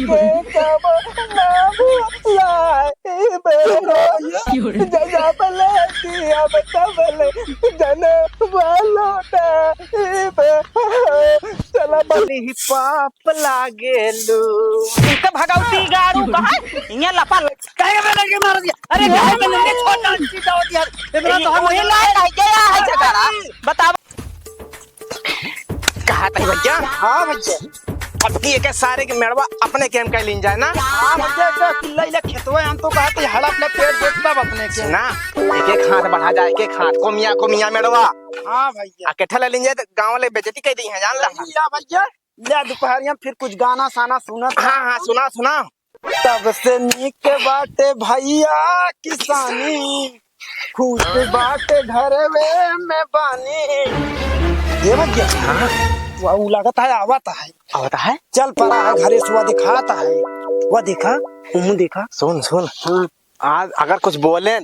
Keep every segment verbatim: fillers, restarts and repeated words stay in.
के कबो ना भुलाइबे। जब ले जियब तब ले जनम लौटाइबे। चला बली पाप लागेलू। इनका भगवती गाड़ू कहाँ? इहाँ लपा ल- काहे के लगे मार दिया? अरे, काहे के लगे छोड़ डाल, सीधा हो दिया। इतना तो हम वही लायक है, क्या है झगड़ा? बताओ। कहा था भैया? हाँ भैया। अब की एक सारे के मेड़वा अपने के हम कह लीन जाए ना। हाँ भैया, एक किल्ला इला खेतवा हम तो कहा थे हड़प ले पेड़ देख तब अपने के। ना, एक एक हाथ बढ़ा जाए, एक एक हाथ, कोमिया, कोमिया मेड़वा। हाँ भैया। आ केठा ले लीन जाए तो गाँव ले बेइज्जती कह दी है, जान ला। भैया, भैया, ले दुपहरिया फिर कुछ गाना साना सुनत। हाँ, हाँ, सुना, सुना। तब से नीक बाटे भैया किसानी, खुश बाटे घरवे में बानी। ये भैया, हाँ। वो लागत है, आवत है। आवत है? चल पड़ा है घरे, सुआ दिखाता है। वो देखा, मुँह देखा। सुन, सुन। हाँ। आज अगर कुछ बोले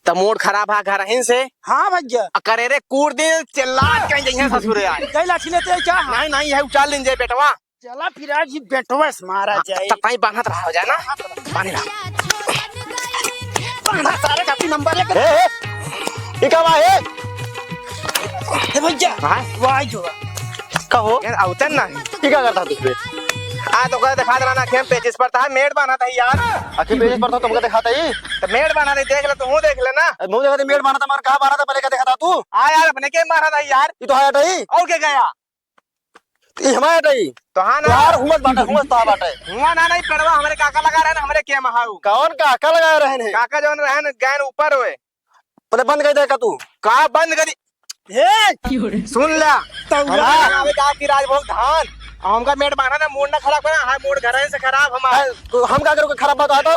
त मूड खराब है घर ही से। हाँ भैया। आ करे रे कूड़ दिन चिल्लात कहीं जइहे ससुरे आए। कई लाठी लेते हैं क्या? नहीं, नहीं, यह उचाल लीन जाए बेटवा। चला फिर आज ही बेटवा से मारा हाँ, जाए। तब ताई बांधत रहा हो जाए ना। बांध रहा। बांधा सारे का नंबर एक। ए, ए, ई का बा, ए? ए भैया, हाँ? वाह जो। कहो। यार, अवतन ना। ई का करता तू बे? आ, तो कह दिखा देना, आँखें पेचिस पड़ता है, मेड़ बांधा था यार। आँखें पेचिस पड़ता, तुमको दिखाता ही। तो मेड़ बांधा नहीं, देख ले, तू हूँ देख ले ना। अब मुँह देखा तो मेड़ बांधा था, मार कहाँ बांधा था, पहले का दिखाता तू? आ यार, अपने के बांधा था यार। ये तो है अटई। और क्या गया? ई हमारे अटई। तो हाँ ना। तोहार हुमस बाटे, हुमस तोहार बाटे। हुआ ना, नहीं, पेड़वा हमरे काका लगा रहे ना, हमरे के महाऊ। कौन काका लगा रहे हैं? काका जौन रहे ना, गैन ऊपर हुए। पहले बंद कर दे का तू? का बंद करी? ए! सुन ला। तो हमरे हाँ। गाँव में गाँव की राजभोग धान। आ हमका मेड़ बांधा ना, मूड ना खराब करा, हाँ, मूड घर से खराब हमार। हाँ, तो हम का करूँ, खराब बात है तो?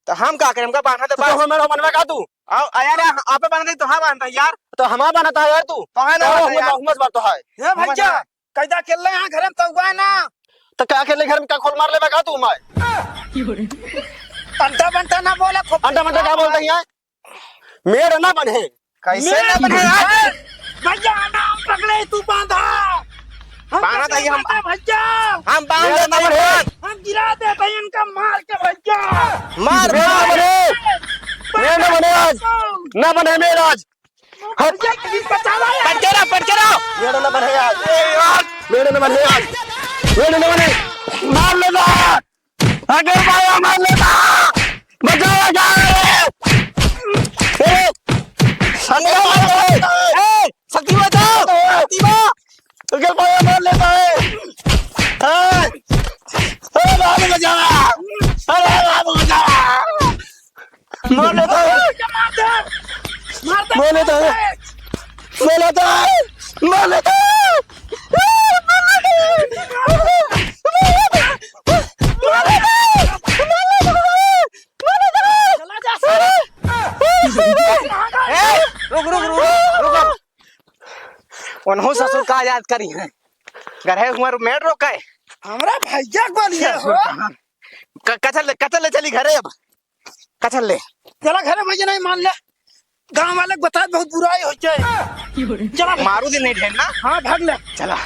तो हम का करें, हमका बांधा तो तो बस। हम मेड़ बनवा का तू? आओ, आ यार, आपे बांधा तो हाँ बांधा यार। तो हमार बांधा था यार तू। तो है ना तो बांधा हम यार। हुमस बात तो है। ए भैया, कैदा अकेले यहाँ घर में तो हुआ है ना। तो का अकेले घर में का खोल मार लेबा का तू मैं? अंटा बंटा ना बोला, खूब अंटा बंटा का बोलता है यार? मेड़ ना बने। कैसे ना बने यार? भैया, नाम पकड़े, तू बांधा। हम बांधा कैसे ही हम। बांधे भैया? हम बांध मेड़ ना देते बने। हैं। हम गिरा देते हैं इनका मार के भैया। मार, मेड़ ना मार। बने। मेड़ ना बने आज। ना बने मेड़ आज। भैया, कहीं बचा ला यार। पटके रहो, पटके रहो। मेड़ ना बने आज। मेड़ ना बने आज। मेड़ ना बने। मार लेता। अगर भाई मार लेता। बचाओ, बचाओ। ए, ए, शक्ति बचाओ। शक्ति बचाओ। अगर भाई मार लेता है। ए, अरे बाबू बचाओ। अरे बाबू बचाओ। मार लेता है। मार दे। मार दे। मार लेता है। मार लेता है। मार लेता है। चला जा, साला। ए, रुक, रुक, रुक, रुक। उन्हों ससुर का याद करी हैं। घर है उमर मेड़ रोके। हमरा भैया को लिए हो। क-, कचल ले, कचल ले चली घरे अब। कचल ले। चला घरे भैया, नहीं मान ले। गाँव वाले को बता, बहुत बुराई हो जाए। चला। मारू दिन नहीं ढेर ना। हाँ, भाग ले। चला।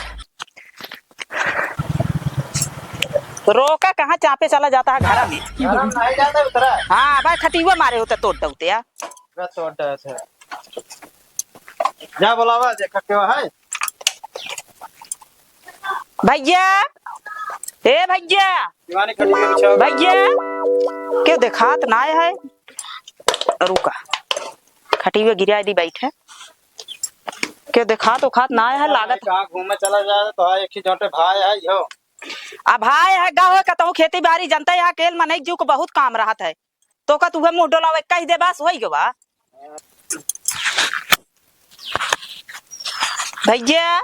रोका कहाँ, चापे चला जाता है घर में। घर में नहीं जाता उतरा। हाँ, भाई खटिया मारे होते तोड़ दौते यार। पूरा तोड़ दे थे। जा बुलावा, देखा क्यों है? भैया, ए भैया, दीवानी खड़ी के बिछाओ। भैया, क्यों देखात ना है? रुका, खटिया गिरा दी बैठे। क्यों देखात उखात ना है लागत? कहाँ घूमे चला जाए तो है, एक ही झोंटे भाई है यो। अब भाई है, गाँव है, कतहूँ खेती बाड़ी जनता है, अकेल मनई जीव को बहुत काम रहत है। तो का तुहे मुँह डोलावे कह दे, बस होई गवा। भैया,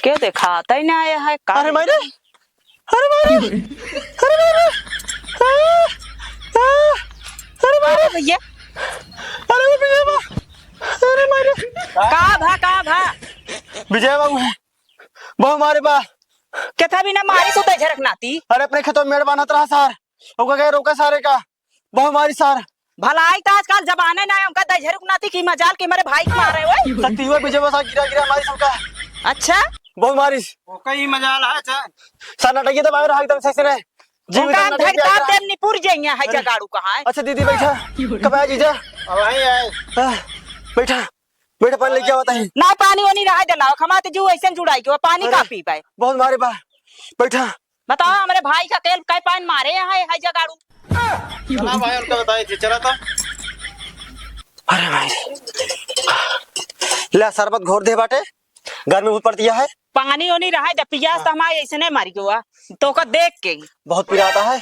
क्यों देखात ही ना आया है का? अरे मारे, अरे मारे, अरे मारे, आ, आ, अरे मारे भैया, अरे भैया बा, अरे मारे। का भा, का भा? विजय बाबू है, बहु मारे बा। केथा भी ना मारी सुते झरक नाती। अरे अपने खेतों में मेड़ बांधत रहा सार, ओका गए रोका सारे का। बहु मारी सार। भलाई त आजकल जमाने ना है, उनका दहिजरू के नाती की मजाल के मारे भाई के मारे ओए। सतीवा विजय बसा गिरा गिरा मारी सबका। अच्छा? बहुत मारिस। ओका ही मजाल है, अच्छा। सन्नाटा ये दबाए रहा एकदम सही से रे। जीव उनका एकदम धक नटक गया। दाब देम निपुर जइया है अरे। जगाड़ू कहाँ है? अच्छा दीदी बैठा। कब आया जीजा? अब वहीं आए। हाँ, बैठा। बैठा, पानी लेके आवत है। ना पानी ओनी रहा दे लाओ, खमा ते जीव ऐसे जुड़ाई के, वो पानी अरे। का पी पाए? बहुत मारे बा। बैठा। बताओ, हमरे भाई का तेल कै पाइन मारे यहाँ है, है जगाड़ू। चला भाई, उनका बताई थी, चला तो। अरे भाई, ले शरबत घोर दे बाटे, गर्मी बहुत पड़ती है। पानी ओनी रहा दे, पियास तो हमारे ऐसे नहीं मारी गवा, तो का देख के ही। बहुत पिराता है।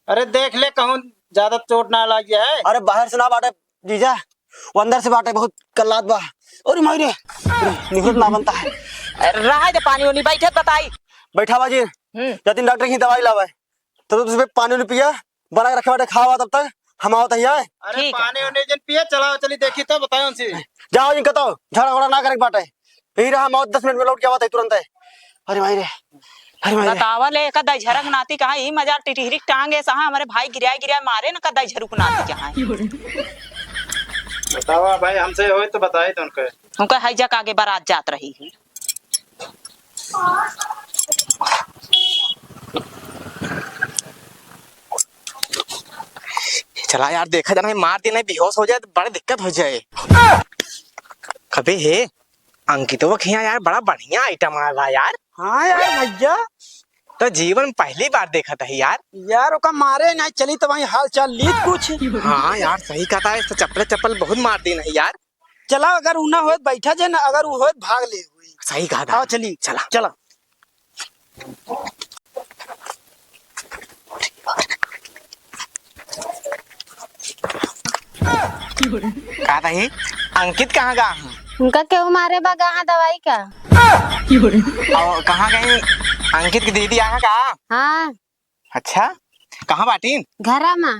अरे देख ले, कहूँ ज्यादा चोट ना लग जाए। अरे बाहर से ना बाटे जीजा, वो अंदर से बाटे, बहुत कल्लात बा। अरे माई रे, अरे, निहुरत ना बनता है। रहा दे पानी ओनी, बैठे बताई। बैठा बाजी, हम्म। जतिन डॉक्टर की दवाई लावे, तो तुझे पानी ओनी पिया, बना के रखे बाटे, खावा तब तक हम आवत ही आए। अरे ठीक है। पानी ओनी जन पिया, चला चली देखी तो बताओ उनसे। जाओ इनका तो झगड़ा उगड़ा ना करे के बाटे। यही रहा, हम आवत दस मिनट में लौट के आवत है तुरंत है। अरे माई रे, अरे माई रे। बतावा ले, का दई झरक नाती कहाँ, ई मजा टिटिहरी टांगे सहा, हमरे भाई गिराए गिराए मारे न, का दई झरुक नाती कहाँ है। बतावा भाई, हमसे होई तो बताई तो उनके। उनका है जक आगे बारात जात रही है। चला यार, देखा जाना है, मार देना है, बेहोश हो जाए तो बड़ा दिक्कत हो जाए। कबे हे अंकितवा के यहाँ यार बड़ा बढ़िया आइटम आया बा यार। हाँ यार भैया। तो जीवन में पहली बार देखत है यार। यार ओका मारे नहीं चली तो वहीं हाल चाल लीत कुछ। हाँ यार सही कहता है, तो चप्पल चप्पल बहुत मार देना है यार। चला अगर उ ना होए बैठा जे ना, अगर उ होए भाग ले हुई। सही कहा था। हाँ चली। चला। चला। का रही? अंकित कहाँ गा है? उनका केहू मारे बा गा है दवाई का। और कहाँ गई? अंकित की दीदी आया का? हाँ। अच्छा, कहाँ बाटीन? घरा मा।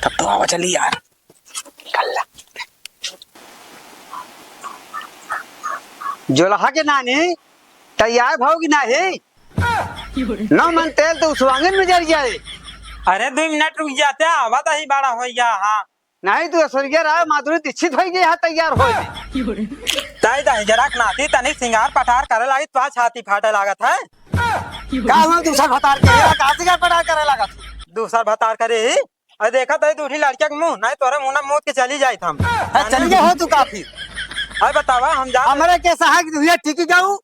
तब तो आवा चली यार। कल्ला। जोलहा के नानी, तैयार भव कि नाही? नौ मन तेल तो उस वांगन में जर जाए। अरे दो मिनट रुक जाते, आवा तो ही बड़ा हो गया। हाँ। नाही तू ऐश्वर्या राय माधुरी दीक्षित होइ गई है तैयार होए में। ताई दाई जरा नाती तनी सिंगार पटार करे लाई तो छाती फाटे लागत है। का हुआ दूसर भतार के? या का सिंगार पटार करे लागत? दूसर भतार करे ही। अरे देखा ताई दूसरी लड़किया के मुंह, नाही तोरे मुंह ना मूत के चली जाइत हम। हाँ, चल गए हो तू काफी। अरे बतावा हम जा हमरे के सहा की दुनिया टिकी जाऊ,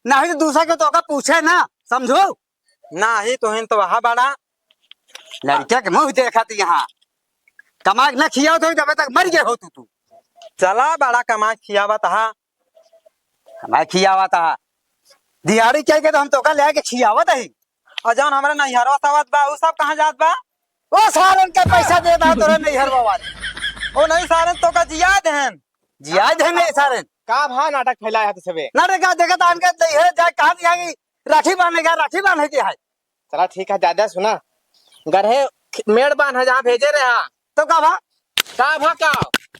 नाही तो दूसरा के तो का पूछे ना, समझो? नाही, तोहिन तो वहा बड़ा। लड़किया के मुंह देखत यहाँ। कमा के ना खियावत हो, जब तक मर गए हो तू, तू। चला, बड़ा कमा के खियावत हा। कमा के खियावत हा। दिहाड़ी क्या के तो हम तोका ले आके खियावत ही। और जौन हमरा नैहरवा सवत बा, उ सब कहाँ जात बा? ओ सारन के पैसा दे दा तोरे नैहरवा वाले। ओ नहीं सारन, तोका जिया देहन। जिया देहन नहीं सारन। का भा नाटक फैलाया है तू सबे? नाटक का देखत आन के नैहर जाए, कहाँ दिया कि राखी बांधे का, राखी बांधे के है। चला ठीक है, दादा सुना, गरहे ख-, मेड़ बांध है जहाँ भेजे रहे हा। तो का भा? का भा का?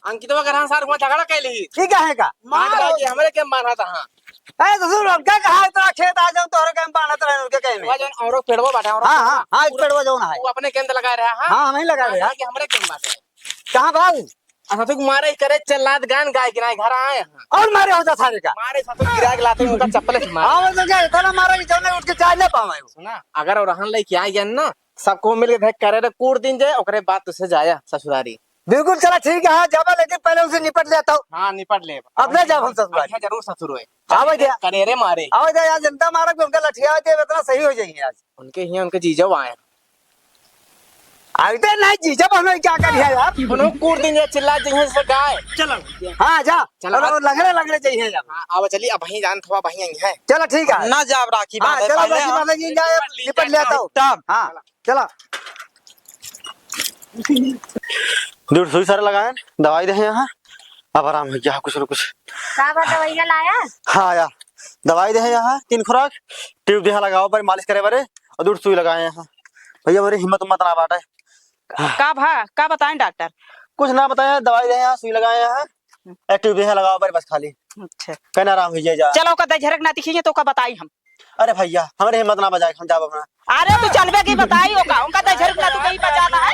अंकितवा गरहा सार हुआ झगड़ा कैली ही। ठीक है का? मार बाकी हमरे के मारा था, हाँ। ए ससुर, उनका कहा इतना खेत आ जाओ तोहरे के बांधत रहे उनके कहीं में। वह जौन औरो पेड़वा बाटे, औरो हाँ, हाँ, हाँ, एक पेड़वा जौन है। वो अपने केंद्र लगाए रहा, हाँ। हाँ, हम ही लगाए रहे, हाँ। बाकी हमरे के मारा। कहाँ बाबू? आ, ससुर मारे करे चल्लात गान गाय गिराए घर आए हैं। और मारे होता सारे का? मारे ससुर गिराए के लाते उनका चप्पल से मारे। हाँ, वो तो क्या इतना मारा कि जौने उठ के चाय ना पावे। सुना, अगर और रहन लेके आ गया ना, सबको मिल के देख करे रे कूड़ दिन जाए, ओकरे बाद तुझसे जाया ससुरारी। बिल्कुल चला ठीक है, हाँ जाबा, लेकिन पहले उसे निपट लेता हूँ। हाँ, निपट ले। अब ना जाब हम ससुरारी। अच्छा, जरूर ससुर होए। आवे दे। करे रे मारे। आवे दे यार, जनता मारक उनका लठिया दे, इतना सही हो जाएंगे आज। उनके ही उनके जीजो आए। आइते नहीं जीजा बहनोई क्या करिया यार? उन्हों कूट दिन ये चिल्ला जइहे से गाय। चलो। हाँ, जा। चलो। और लंगड़े, लंगड़े जइहे यार। हाँ, आवा चली, अब वहीं जान थोड़ा वहीं आई है। चलो, ठीक है। ना जाब राखी हाँ, बांधे चलो, पहले राखी हम बांधे जी, जाए, निपट लिया तो। एकदम। हाँ, चलो। दूर सुई सारे लगाए, दवाई दे यहाँ। अब आराम हो गया कुछ न कुछ। का बा, दवाइया लाया? हाँ, आया। दवाई दे यहाँ, तीन खुराक, ट्यूब दे यहाँ लगाओ, बारे मालिश करे बारे, और दूर सुई लगाए यहाँ। भैया, मेरी हिम्मत मत ना बाटे। का भा, का बताएं डॉक्टर? कुछ ना बताया, दवाई दे यहाँ, सुई लगाए यहाँ, एक ट्यूब यहाँ लगाओ, बस खाली। अच्छा। कहना आराम हो जाए जा। चलो, ओका दई झरक ना दिखिए तो ओका बताई हम। अरे भैया, हमरे हिम्मत ना बजाए, हम जाब अपना। अरे तू चलबे की बताई ओका, उनका दई झरक ना तू कहीं बजाना है।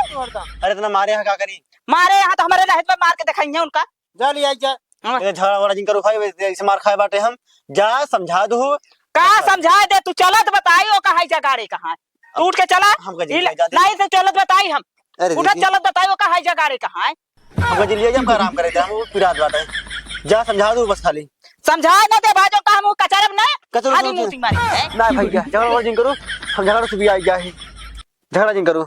अरे इतना मारे यहाँ का करी? मारे यहाँ तो हमरे लहत में मार के दिखाइए उनका। जा ले आई जा। हाँ। ये झगड़ा वगड़ा जिन करू भाई, वैसे ऐसे मार खाए बाटे हम। जा समझा दू। का समझा दे तू? चलत बताई ओका है जगाड़े कहाँ है। तू उठ के चला। हमका जिन इल-, जाए, जाए। नहीं तो चलत बताई हम। अरे उठा दीदी। चलत बताई ओका है जगाड़े कहाँ है। हमका जिन लिया जा, हमका आराम करे दे, हम पिरात बाटे। जा समझा दू बस खाली। समझाए ना दे भाई, जो काम वो कचरब ना, कचरब खाली तो मूती मारी है। ना भैया, झगड़ा वगड़ा जिन करू, हम झगड़ा से भी आई गया है। झगड़ा जिन करू।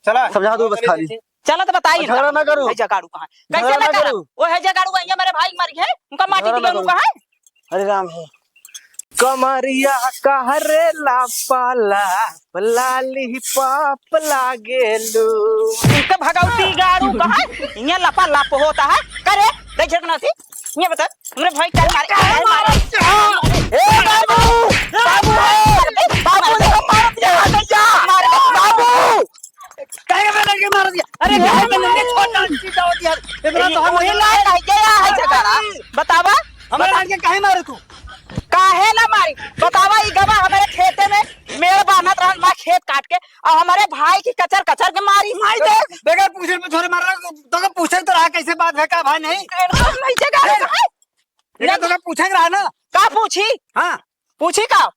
चला। समझा दू बस खाली। चला तो बताई झगड़ा ना करू। है जगाड़ू कहाँ? झगड़ा कैसे ना ना करा? करू। वो है जगाड़ू, वही हमारे भाई मर गए, उनका माटी झगड़ा ना दिया करू। उनका है। हरे राम हो। कमरिया कहरे लापा लाप, लाली पाप लागेलू। इनका भगवती गाड़ू कहाँ? इन्हें लपा लाप होता है। करे, देख झगड़ा सी। ये बता, हमरे भाई काहे मारे? काहे मारे? ए बाबू! बाबू है! बाबू है! मार दे, मार दे, मार दे, बाबू! काहे के लड़के मार दिया? अरे, काहे के लड़के छोटा चीज होती है? इतना तो हम वही लायक है, ये है झगड़ा। बतावा? हमारे लड़के काहे मारे तू? काहे ना मारी? बतावा, ई गवा हमारे खेते में मेड़ बांधत रहन, मैं खेत काट के, और हमारे भाई की कचर कचर के मारी। माई दे, बगैर पूछे में छोरे मार रहा, तो के पूछे तो रहा कैसे बात है, का भाई नहीं? एकदम नहीं जगह है। ये तो का पूछे रहा ना? का पूछी? हाँ। पूछी का?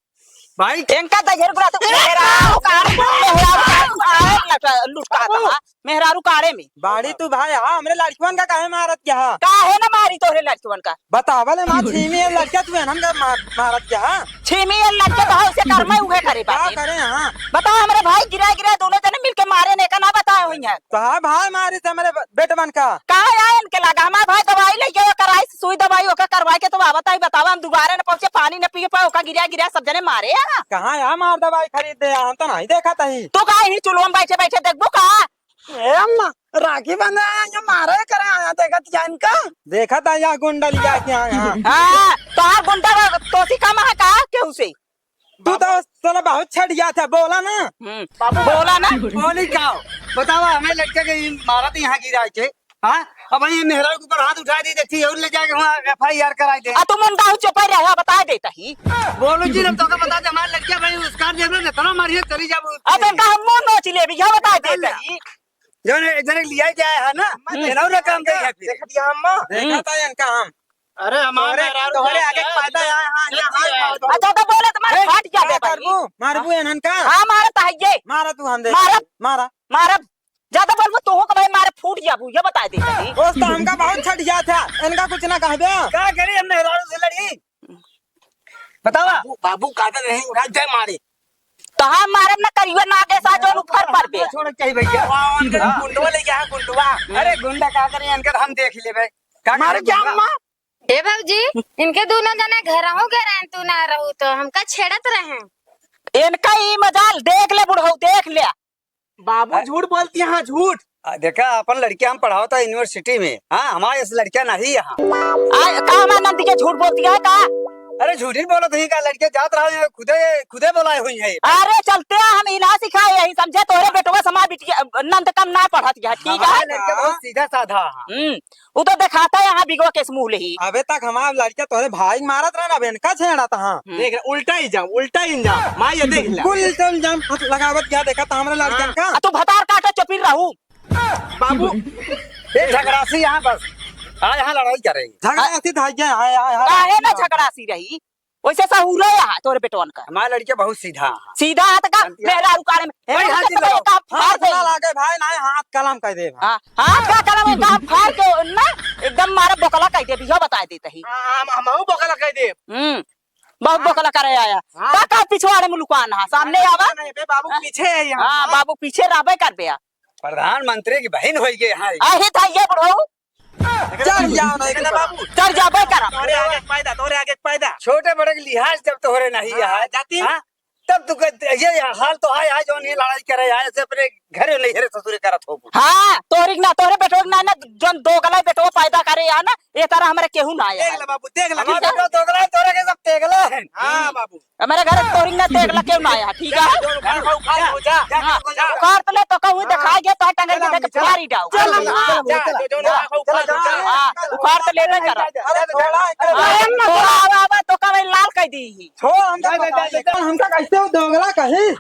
भाई। इनका दहियर गुरा तो मेहरारू काढ़े, मेहरारू काढ़े, लुटका था, मेहरारू काढ़े में। बाड़ी तू भाई, हाँ, हमरे लड़कियन का काहे मारत क्या? काहे ना मारी तोहरे लड़कियन का? बतावा ले माँ, छीमी ये लड़का तू एनहन का मार-, मारत क्या? छीमी ये लड़का तो है, उसे कर्म है, उहे करे का बाटे। करे, हाँ? बताओ, हमरे भाई गिरा गिरा दोनों जने मिलके मारे ने का ना बताए हुई है। तो हाँ भाई, मारे से हमरे ब-, बेटवन का। का है इनके लगा? हमार भाई दवाई लेके वो कराई, सुई दवाई ओका करवाई के तो आवत है, बतावा, हम दुबारे न पहुँचे, पानी न पिए पाए, ओका गिरा गिरा सब जने मारे हैं। कहाँ है मार दवाई खरीद दे, हम तो नहीं देखा तही। तू का ही चुलुआ में बैठे बैठे देखबो का? ए अम्मा, राखी बंधे आया, ये मारे करे आया, देखत या इनका? देखत है या गुंडा लिया के आया। हाँ, तोहार गुंडा बा-, तोसी कम है का केहू से? तू तो साला बहुत छठिया था, बोला ना। हम्म, बोला ना। बोली का? बतावा, हमें लड़के के ई मारत यहाँ गिरा के, हाँ? अब ये मेहरारू के ऊपर हाथ उठा दी, देखती और ले जाके वहाँ एफ आई आर कराई दे। आ तू मुंडा हो चुप रहे, बता देता ही। बोलू जी, हम तो बता दे, हमारे लड़के भाई उसका देख लो, जितना मारिए चली जाबो। अब इनका हम मुंह नोच ले भी, यह बता देता ही। जौन एक जने लिया जाए है ना, हम्म। एनहु रकम दे है फिर। देखत या अम्मा? देखत है इनका हम। अरे हमार तोहरे, मेहरारू तोहरे क्या आगे है? फायदा है, हाँ, ये हाँ, हाँ, हाँ। अच्छा तो बोले तुम्हारे ए, फाट क्या क्या दे भाई? करबू? मारबू एनहन का? हाँ, मारत है ये। मारा तू हम दे। मारब। मारा। मारब। ज्यादा बोलबू तो हो के भाई मारे फूट जाबू, ये बता दे भाई। दोस्त हमका बहुत छठिया था, इनका कुछ ना कहबे। का करी हम मेहरारू से लड़ी? बतावा। बाबू, बाबू काटत रहे, उठा जाए मारे। तो हम मारब ना करियो ना आगे सा जोन ऊपर पर बे। छोड़ के ही भैया। वाह, उनके हाँ। गुंडवा ले गया है, गुंडवा। अरे गुंडा का करे, इनके हम देख लेबे। का मारे करे क्या गुंडवा? अम्मा? ए बाबूजी, इनके दोनों जने घर हो गए रहे, तू ना रहू तो हमका छेड़त रहे। इनका ई मजाल देख ले बुढ़ऊ, देख ले। बाबू अ- झूठ बोलती हैं, झूठ। आ, देखा, अपन लड़किया हम पढ़ावत है यूनिवर्सिटी में। हाँ, हमारे इस लड़किया नहीं यहाँ। आ, का हमार नंदी के झूठ बोलती है का? अरे झूठी बोलत ही का, लड़किया जात रहा है, खुदे, खुदे बोलाए हुई है। अरे चलते हैं हम इलाज सिखाए यही समझे, तोरे बेटवा समा बिटिया नंद कम ना पढ़त है, ठीक है? हमारे लड़किया बहुत सीधा साधा है। हम्म, वो तो दिखाता है यहाँ बिगवा के मुँह ले ही। अबे तक हमार लड़किया तोरे भाई के मारत रहा ना, अब इनका छेड़ा था। हम्म। देख, उल्टा ही जाओ, उल्टा ही जाओ। माँ ये देख ले। कुल इल्टा इल्जाम लगावत क्या देखा था हमरा लड़कन हाँ। का? आ, तू भतार काटो चुपिन रहू। बाबू, ये झगड़ासी यहाँ बस। हाँ, यहाँ लड़ाई करे। झगड़ासी था, ये, हाँ, हाँ, हाँ। काहे ना झगड़ासी रही? वैसे सहूरे यहाँ तोरे बेटवन का। हमार लड़किया बहुत सीधा है। सीधा हाथ का शांति मेहरारू कारे में। ए, भाई, हाथ हाथ से लगा। काम फाड़ दे। लागे भाई, नहीं, हाथ कलम कर दे भाई। हाँ, हाथ का कलम है, काम फाड़ के ना, एकदम मारा बोकला कर दे, बिहा बता देते ही। हाँ, हम, हमहू बोकला कर दे। हम्म, बहुत हाँ। बोकला करे आया। हाँ। का, का पिछवाड़े में लुकान है, सामने आवा। नहीं बे, बाबू हाँ। पीछे है यहाँ। हाँ, हाँ। बाबू पीछे रहबे कर बे। प्रधानमंत्री की बहिन होई गई है। आहे था ये बुढ़ऊ। चढ़ जाओ ना, एक बाबू। चढ़ जाओ, बे करम। तोरे आगे के पैदा, तोरे आगे के पैदा। छोटे बड़े के लिहाज जब तोहरे नहीं हाँ, है, जाती। हाँ? तब तू कह, ये हाल तो आए, आए जौन ये लड़ाई करे, आए से अपने घरे नहीं हरे ससुरे करत हो। हाँ, तोहरी के ना, तोहरे बेटो के ना, ना, जौन दोगला बेटो पैदा करे, यहाँ ना, ये तरह हमारे केहू ना आया देख है। ले बाबू, देख ले। हमारे बेटो दोगला है, तोरे के सब तेगला है। हाँ, बाबू। हमारे घर तोरी ना देख ला, क्यों ना आया, ठीक है? जा, जा, उखाड़, उखाड़, जा, जा, हाँ, जा, जा। उखाड़ तो ले, तो कहूँ हाँ। दिखाई गया, तो टंगई चला, के देख चला। फाड़ी डाओ। चला, हाँ। चला, चला, चला, चला। हाँ, उखाड़ तो लेबे करा। अरे, थोड़ा, अरे, अरे, थोड़ा आवा, आवा, तो का भाई लाल कह दी ही। छोड़, हम जा, जा, जा, जा। हमका कैसे हो दोगला कहीं?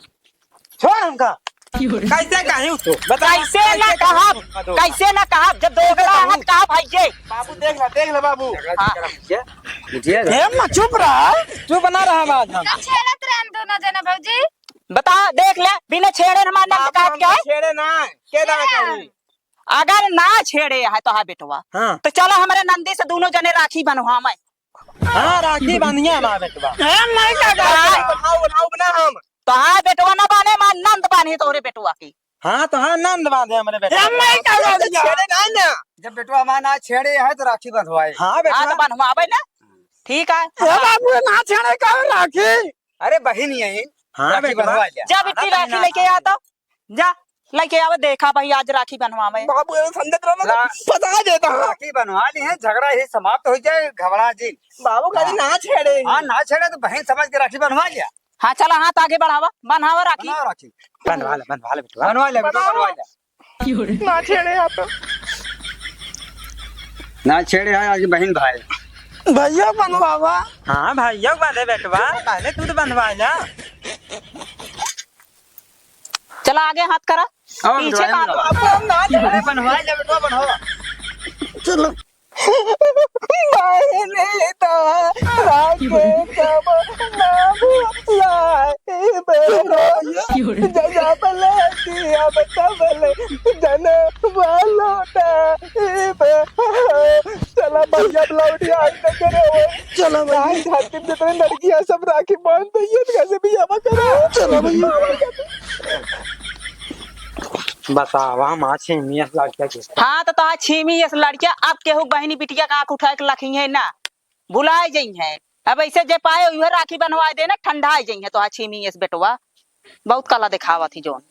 छोड़ हमका। कैसे कही तू? बता, कैसे ना कैसे कहा, कही तू? कैसे ना कहा, जब दोगला हाथ कहा भाई ये। बाबू देख ला, देख ला बाबू। हाँ। ए, माँ, चुप रहा। चुप ना रहा बात हम। छेड़त रहन दोनों जने भौजी। बता, देख ले, बिना छेड़े हमार नंद बाबू, काट के हम है। छेड़े ना, के दाना छेड़े? अगर ना छेड़े है तो हाँ बेटवा, हाँ। तो चला हमरे नंदी से दोनों जने राखी बंधवावे। हाँ, राखी बांधिए हमार बेटवा। ए, मैं का हाँ। बंधाओ, बंधाओ ना हम। तो हाँ बेटवा ना बांधे, हमार नंद बांधे तोहरे बेटवा की। हाँ, तो हाँ, नंद बांधे हमरे बेटवा। ए, मैं का बंधाओ? छेड़े ना ना। जब बेटवा हमार ना छेड़े है तो राखी बंधवाए। हाँ बेटवा। हाँ, तो बंधवावे ना। ठीक है। ए बाबू, ना छेड़े का राखी? अरे बहिन यही। हाँ राखी बेटवा। बंधवा लिया। जब इतनी राखी लेके आ तो। जा, लइके आवे, देखा भाई, आज राखी बंधवावे। बाबू, ये संजय तेरा ना रा- फंसा देता है। राखी बंधवा ली है, झगड़ा ही समाप्त हो जाए, घबरा जी। बाबू, गाड़ी हाँ। ना छेड़े। हाँ, ना छेड़े तो बहन समझ के राखी बंधवा लिया। हाँ, चला, हाथ आगे बढ़ावा, बंधवावा राखी। बंधवा राखी। बंधवा ले, बंधवा ले बेटवा। बंधवा ले, बेटवा, बंधवा ले। ना छेड़े हाथ। ना छेड़े है आज बहन भाई। भैया बंधवावा। हाँ, भैया बांधे बेटवा, पहले तू तो बंधवा जा। चला आगे हाथ करा, और पीछे का हाथ। अरे बनवा ले बेटवा, बनवा। चलो। मायने तो राखे कब ना भुलाइबे। जब ले कि अब तब ले जनवा लौटाइबे। चला भैया, अब लौटी आई न करे हो। चलो भैया। आज धरती में जितने लड़की है, सब राखी बांध दइए, तो कैसे भी हवा करो। चलो भैया। बतावा, माँ छीमी अस लड़किया के। हाँ, तो तोहार छीमी अस लड़किया, अब केहू बहिनी बिटिया का आँख उठाए के लखी है ना, भुलाए जई है। अब ऐसे जे पाए उहे राखी बनवाए दे ना, ठंडाए जई है तोहार छीमी अस बेटवा। बहुत कला देखावत ही जौन।